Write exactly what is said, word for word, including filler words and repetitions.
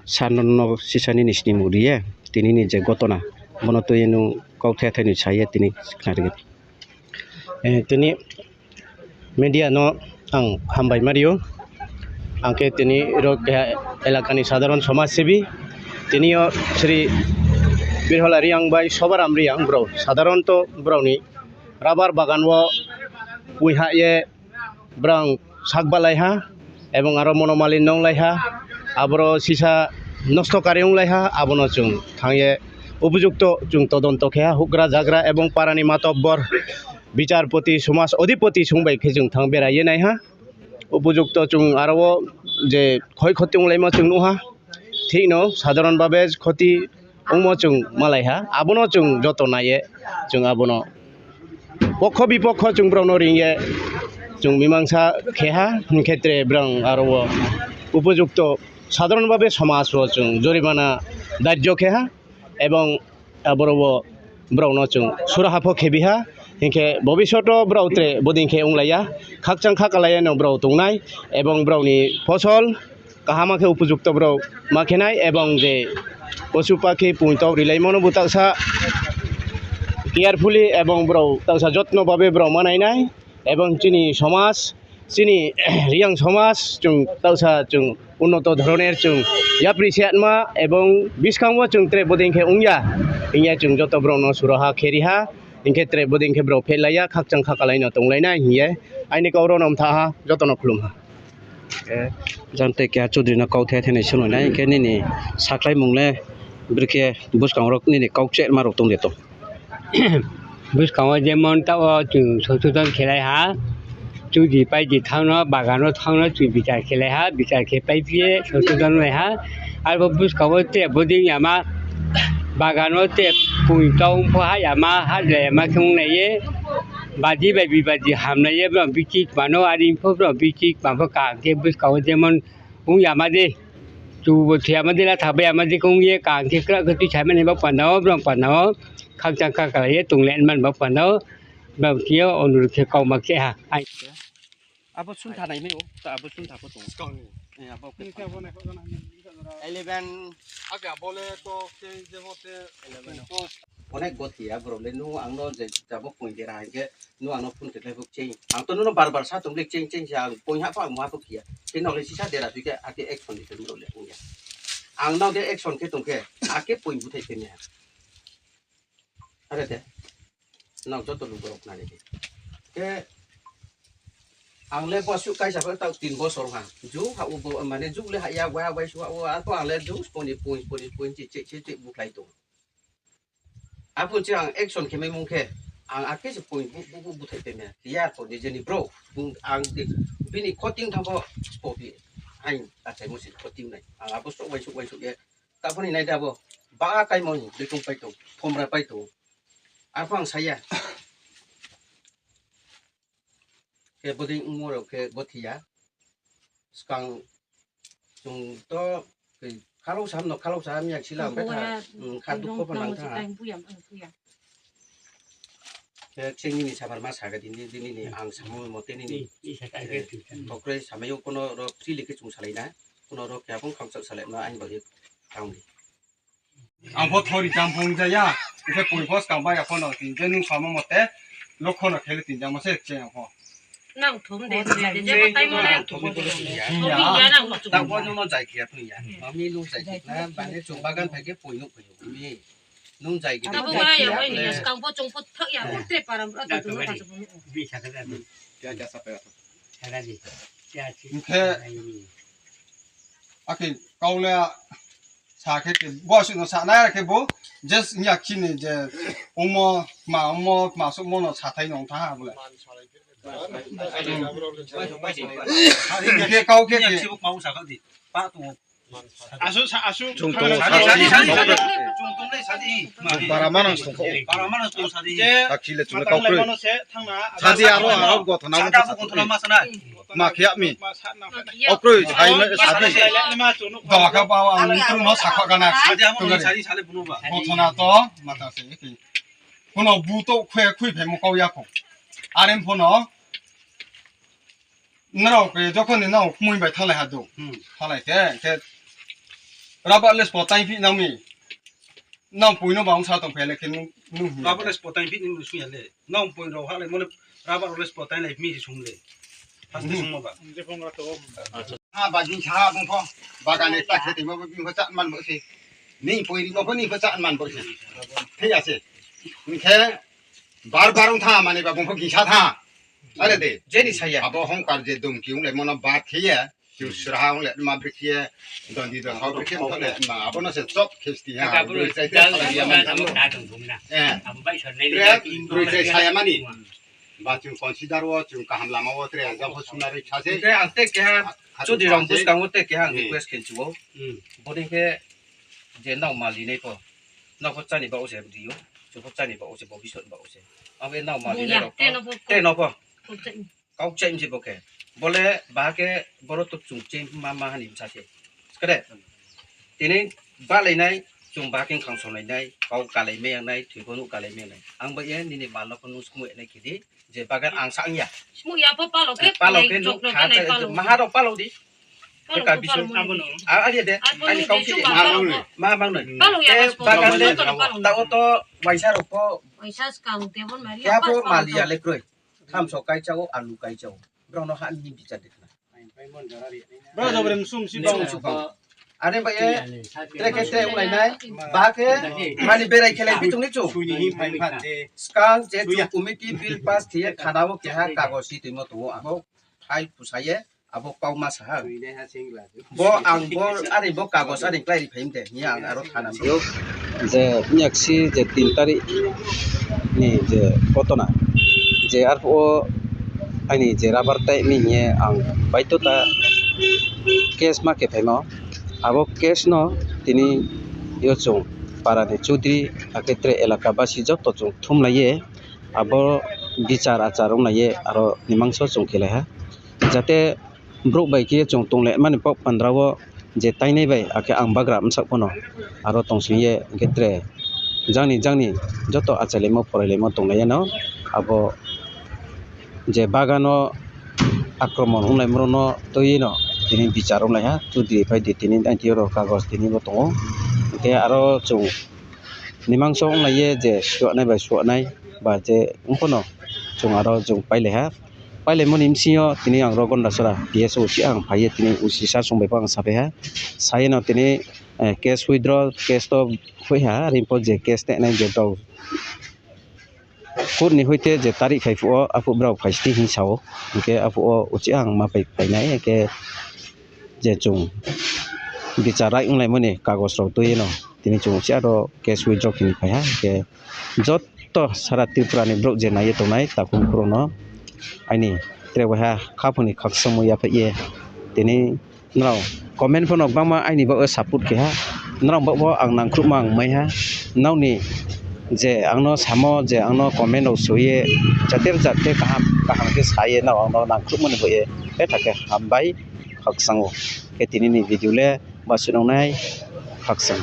Sar no, no sisa nini snimung ri ye, tini ni je gotona, bono tui ye nung kauthai thai ni sa ye tini khnari. Eh, tini media no ang hambai ma ri ou. Ang khe tini ro keha elaka ni sadharon somaj sebi. Tini yo Sri Birhola Reang bai Sobaram Reang brao sadharon to brao ni rubber bagan wo pui ha ye brao sak balai ha, ebong aro monomalin nonglai ha, aboro sisa nosto kari onglai ha, abono chung thanng ye upojukto chung todonto khe ha, houhgra jagra ebong para ni matobbor, bicharpoti, somaj odhipoti song bai khe chung thanng berai ye nai ha. Upojukto chung aro wo je khoi khoti onglaimo chung nuh ha, thik no sadharon babe khoti ongmo chung malai ha, abono chung joto nai ye, chung abono pokho bipokho chung brao no ring ye chung mimangsa khe ha, hing khe tre brao aro wo upojukto sadharon babe somaj wo chung jorimana dajjo khe ha, ebong aboro wo brao no chung suraha pho khebi ha, hing khe bobisot wo brao tre bodei khe onglai ya, khakchang khakalai ye no brao tongnai, ebong brao ni phosol kaham khe upojukto brao ma khe nai, ebong je posu pakhi poing tau rilaimo no bo taksa carefully ebong brao taksa jotno babe brao ma nai nai, ebong chini somaj, chini Reang somaj chung taksa chung unnoto dhoroner chung yapri se atma ebong buskang wo chung tre bodei khe ong ya, hing ye chung joto brao no suraha khe ri ha, hing khe tre bodei khe brao phehlai ya, khakchang khakalai no tonglai nai hing ye aini kau ro no mtha ha, joto no khlum ha. Jang tei keha Chaudhary no kauthai thai ni sunoi nai, hing khe nini sakhlaimung le brekhe buskang wo nini kau kchehma rao tong de tong? Buskang wo jemon taoh wo chung songsodhon khelai ha, chudi paidi thanng no, bagan wo thanng no, chung bichar khelai ha, bichar khe paiphi ye songsodhon lai ha. Arphuh buskang wo te bodei yama, bagan wo te poing tau pho ha yama, ha le yama khe onglai ye, badi bai bibadi hamlai ye, brao bichi kma no, are pho brao bichi kma pho kaham khe buskang wo jemon ong yama de, chubu thoi yama de, latha bai yama de khe ong ye kaham khe kra khe tuisaimani bo panda wo, brao panda wo khakchang khakalai ye tonglai mani bo panda wo, brao khe yo onurod khe kauma khe ha. Abo suntha nai mai ou, ta abo suntha pho tong. Skang ni. Eh, abo khe eleven. Ake abo le to khe je bo te eleven. Onek gothi ya, bro le nung ang no je jabo point dera hing khe, nung ang no phone khe le bo kcheng. Ang to nung no bar bar sa tong le kcheng kcheng se ang point ha pho ang muha pho khiya. Khe nrao le sisa dera tui khe ake action di khe bro le ong ya. Ang nrao de action khe tong khe, ake point buthai khe ni ha. Are de. Nrao joto lugo rao khnari di. Khe ang le bo suh kaisa pho taoh tin bosor ha. Ju ha u bo, mane ju le ha ya, wa wai su ha u, arphuh ang le ju sponi point, sponi point, chi, chi, chi, chi, bukhlai tong. Arphuh chi ang action khe maimung khe, ang ake se point bu, bu, bu, buthai phaimai. Clear pho nije ni bro. Bung ang di, bini khoting thanng pho spot ni. Aing achaimo se khoting nai. Ang abo sok wai sok wai sok ye. Taphoni nai da bo. Ba kaimo ni, betung pai tong, thomra pai tong. Arphuh ang sa ya. Khe bodei ongmo rao khe gothi ya. Skang chung to khalou sam no, khalou sam ya sila ang betha, kha dukho pho nang tha. Khe kcheng nini sabar ma sa khe tini, tini ni ang samo mote nini. Tokroi samai yo kono ro free le khe chung salai na, kono ro khe apong khangchak salai ma aini bagwi tang di. Ang pho thori cham phung jaya, hingkhe poi pho skang bai ya pho no tin, je nung samo mote, lokho no khele tin jang mo se kcheng ang pho. Nang thum de, thum de, je bo tai mo le. Thum ya. Thum ya, nang thum ya. Tang bo nung no jai khe ya thum ya. Mami nung jai khe na, bani chung bagan phai khe poi nuk phai nuk mi. Nung jai khe. Abo ba ya, oi ni skang bo chung pho thak ya, bo tre param ro ta thum ta chung. Bi sa khe da. Kya kya sa pa ya. Hingkhe, akhe kau le sa khe, khe, bo asuh no sa nai khe bo, just ya khini je, ongmo, kma, ongmo, kma suhmo no sa thai nong tha ha bo le. Hingkhe kau khe, khe. Asu, asu. Chung tong sadi, sadi, sadi, sadi. Chung tong le sadi. Chung para manang tong kho. Para manang tong sadi. Sakhi le chung le kau kroi. Sadi aro, aro gothona mo sadi. Ma khiya mi. Okroi, sai me sadi. Dola kha ba ang ni kroi no sakha gana. Sadi amo sadi sadi buno ba. Gothona to mata se. Kono bu to khwe khui phe mo kau ya kho. Arem phono. Nrao khe jokhon ni nrao kmui bai thalai ha do. Hmm. Thalai khe, khe Rubber le spo taing phi nang mi. Nang poi no ba ong sa tong phe le khe nung, nung hing ya. Rubber le spo taing phi nung sung ya le. Nang poi rao ha le mo le rubber le spo taing lai mi sung le. Haste sung mo ba. Ha ba gingsa ha bung pho. Bagan ni ta khe timo bung pho chan man bo se. Ni poi ri mo pho ni pho chan man bo se. Thik ase. Hing khe bar bar ong tha mani ba bung pho gingsa tha. Are de. Je ni sa ya. Abo hongkar je dum ki ong le mo no bar khe ye. Chung sraha ong le ma bri khe ye, dondi do kau bri khe thok le ma, abo no se chop khe sti ha, broi chrai tre sa ya mani. Eh. Broi chrai sa ya mani. Ba chung consider wo, chung kaham lama wo tre, jang pho suna ri sa se. Hing khe ang te keha, Chudri rao buskang wo te keha ang request khe chu ou. Bo ni khe je nrao mali nai pho. Nrao pho chani ba o se ri ou. Chung pho chani ba o se, bo bisor ba o se. Ang be nrao mali nai rao pho. Te no pho. Kau kchaih mse bo khe. Bo le baha khe boro to chung kchaih ma ma ha ni bsa se. Kade? Tini balai nai, chung baha khe khangso nai nai, kau kalai mai yang nai, thoi pho nuh kalai mai yang nai. Ang bai ye nini mal no pho nung skmu nai khe di, je bagan ang sa ang ya. Skmu ya pho palo khe, palo khe nuh kha, maha rao palo di. Khe ka bising. A, a, ye de. Ani kau khe ma mang noi. Bagan le, ta o to waisa rao pho. Keha pho mali ya le kroi. Thamso kaicha ou, alu kaicha ou. Brao no ha ni bichar de khna. Brao jabri msum si bang. Are bai ye, tre khe tre onglai nai. Ba khe, mani berai khe lai bi tong ni chu. Skang je chu committee bill pass khe ye thana wo keha kagos si toimo tong ou. Abo file phusa ye, abo kau ma sa ha. Bo ang bo, are bo kagos are klái ri phai de, hing ye ang aro thana. Je yaksi je tin tarik ni je ghotona, je arphuh wo aini je rubber tai mi hing ye ang baidota case ma khe phaimo. Abo case no tini yo chung para ni chudri, akhe tre elaka basi joto chung thumlai ye, abo bichar achar onglai ye aro mimangso chung khelai ha. Jate brouh bai khe chung tongle mani pok pandra wo je tainai bai, akhe ang bagra bsaoh pho no aro tongsing ye, hing khe tre jang ni jang ni joto achailaimo phorailaimo tonglai ye no, abo je bagan no akromon onglaimo rao no tui ye no tini bichar onglai ha, chudri phai di tini aini thing yo ro kagos tini bo tong ou. Hing khe aro chung mimangso onglai ye je suanai bai suanai ba je ong pho no chung aro chung pailai ha. Pailaimo ni bsing yo tini ang ro Gondasora P S O uchih ang phai ye tini usi sasong bai pho ang saphai ha. Sa ye no tini, eh, case withdraw, case to hoih ha, are pho je case tenai je brao court ni hoite je tarik phai phuh wo, aphuh brao phai sti hing sa ou. Hing khe aphuh wo uchih ang ma phai, phai nai, hing khe je chung bichar rai onglaimo ni kagos rao tui ye no tini chung uchih aro case withdraw khe ni phai ha, hing khe joto sara Tripura ni brouh je nai ye tongnai takhu mkhu rao no aini tre waiha khaphang ni khakchangmo yaphaih ye tini nrao comment pho no gbangma aini baoh wo support khe ha, nrao baoh wo ang nangkhruhma ang mai ha, nrao ni je ang no samo je ang no comment rao soi ye, jate jate kaham kaham khe sa ye nrao ang no nangkhruhmo ni baoh ye, betha khe hambai, khakchang ou. Khe tini ni video le basuh nang nai, khakchang.